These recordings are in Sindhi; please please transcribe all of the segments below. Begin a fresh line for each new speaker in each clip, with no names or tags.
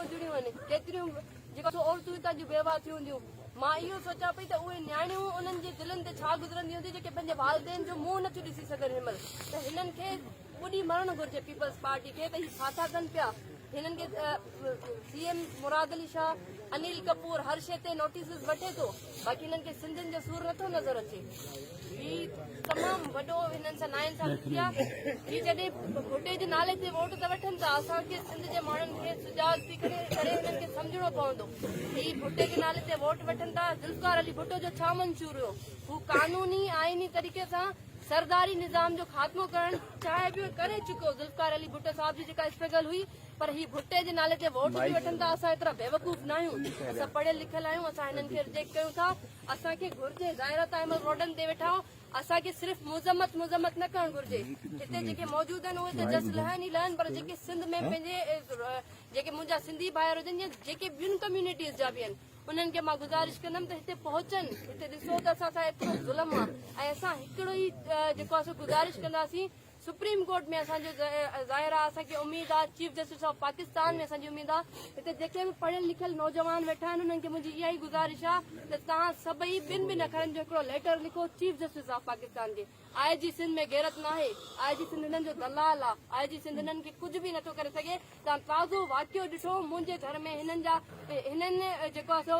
اجڙيون آهن، ڪيتريون جيڪو سو عورتون هتان جون بيواهه ٿيون هونديون. مان اهو سوچيان پئي ته اهي نياڻيون انهن جي دلن تي ڇا گذرندي هوندي جيڪي پنهنجي والدين جو منهن نٿيون ڏسي سگهن هن مهل ته هنن کي ٻڏي مرڻ گهرجي پيپلز پارٽي کي ته هي ڇا ٿا ڪن پيا هنن کي سي ايم مراد علي شاهه انيل ڪپور هر شي تي نوٽيسز وٺي ٿو باقي هنن کي سنڌين جو سور نٿو نظر اچي هي تمام وڏو هنن سان ناانصافي ٿي آهي هي جڏهن ڀٽي جي نالي تي ووٽ ته وٺن ٿا اسان کي سنڌ جي ماڻهن کي سجاڳ ٿي ڪري ڪري هنن کي سمجهڻو پوندو هي ڀٽي جي نالي تي ووٽ وٺن ٿا ذوالفقار علي ڀٽو جو ڇا منشور هيو هو قانوني آئيني طريقي سان سرداري نظام جو خاتمو ڪرڻ چاهي پيو ۽ ڪري چڪو ذوالفقار علي ڀٽو صاحب جي جيڪا اسٽرگل هئي پر هي ڀٽي جي نالي تي ووٽ به وٺن ٿا اسان ايترا بيوقوف ناهيون اسان پڙهيل لکيل آهيون اسان هنن کي رجيڪٽ ڪيون ٿا اسان کي گهرجي ظاهر آهي تان هن مهل روڊن تي ويٺا آهيون اسان کي صرف مذمت مذمت نه ڪرڻ گهرجي هتي جيڪي موجود آهن اهي ته جس لهن ئي لهن پر جيڪي سنڌ ۾ پنهنجي جيڪي منهنجا سنڌي ڀائر هجن يا جيڪي ٻين ڪميونٽيز جا به آهن انهن کي مان گذارش ڪندم ته هتي پهچن، هتي ڏسو ته اسان سان ايترو ظلم آ ۽ اسان هڪڙو ئي جيڪو آ سو گذارش ڪنداسين سپريم ڪورٽ ۾ اسان جو ظاهر آ اسان کي اميد آ چيف جسٽس آف پاڪستان ۾ اسان جي اميد آ هتي جيڪي به پڙهيل لکيل نوجوان ويٺا آهن انهن کي منهنجي اها ئي گذارش آ ته توهان سڀئي ٻن ٻن اکرن جو هڪڙو ليٽر لکو چيف جسٽس آف پاڪستان کي آء جي سنڌ ۾ غيرت ناهي، آء جي سنڌ هنن جو دلال آ، آء جي سنڌ هنن کي ڪجهه به نٿو ڪري سگهي، توهان تازو واقعو ڏٺو منهنجي گهر ۾ هنن جا هنن جيڪو آ سو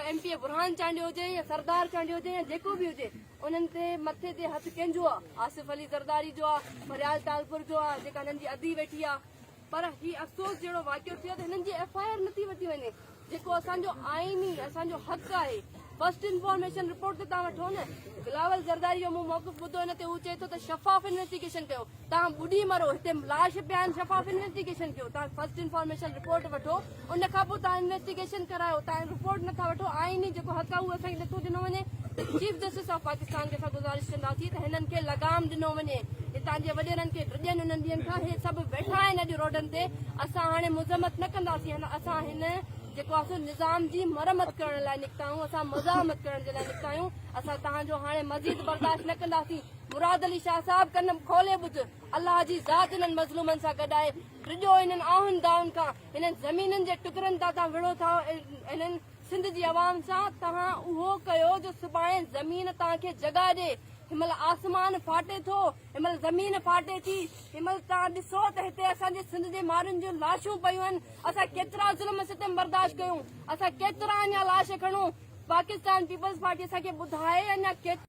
M P A Burhan Chandio هجي يا سردار چانڊيو هجي يا جيڪو به هجي انهن تي مٿي تي هٿ ڪنهن جو آ آصف علي زرداري جو آ فريال ٽالپر جو آ جيڪا هنن جي ادي ويٺي آ پر هي افسوس جهڙو واقعو ٿيو ته هنن جي ايف I R نٿي ورتي وڃي جيڪو اسان جو آئيني اسان جو حق آهي فرسٽ انفارميشن رپورٽ ته توهان وٺو نه بلاول زرداري جو مون موقف ٻڌو ان تي هو چئي ٿو ته شفاف انويسٽيگيشن ڪيو توهان ٻڏي مرو هتي لاش پيا آهن شفاف انويسٽيگيشن ڪيو توهان فرسٽ انفارميشن رپورٽ وٺو ان کان پوء توهان انويسٽيگيشن ڪرايو توهان رپورٽ نٿا وٺو آئيني جيڪو حق آهي اهو اسان کي نٿو ڏنو وڃي ته چيف جسٽس آف پاڪستان کي اسان گذارش ڪنداسين ته هنن کي لگام ڏنو وڃي هتان جي وڏيرن کي ڊڄن انهن ڏينهن کان هي سڀ ويٺا آهن اڄ روڊن تي اسان هاڻي مذمت نه ڪنداسين اسان هن جيڪو آهي سو نظام جي مرمت ڪرڻ لاء نڪتا آهيون اسان مزاحمت ڪرڻ جي لاء نڪتا آهيون اسان توهان جو هاڻي مزيد برداشت نه ڪنداسين مراد علي شاهه صاحب ڪن کولي ٻڌ الله جي ذات انهن مظلومن سان گڏ آهي ڊڄو انهن آهن دانهن کان هنن زمينن جي ٽڪرن تان توهان وڙهو ٿا هنن سنڌ جي عوام سان توهان اهو ڪيو جو سڀاڻي زمين توهان کي جڳهه ڏي هن مهل آسمان ڦاٽي ٿو هن مهل زمين ڦاٽي ٿي هن مهل توهان ڏسو ته هتي اسان جي سنڌ جي ماڻهن جون لاشون پيون آهن اسان ڪيترا ظلم ستم برداشت ڪيون اسان ڪيترا اڃا لاش کڻون پاڪستان پيپلز پارٽي اسان کي ٻڌائي اڃا ڪيترا.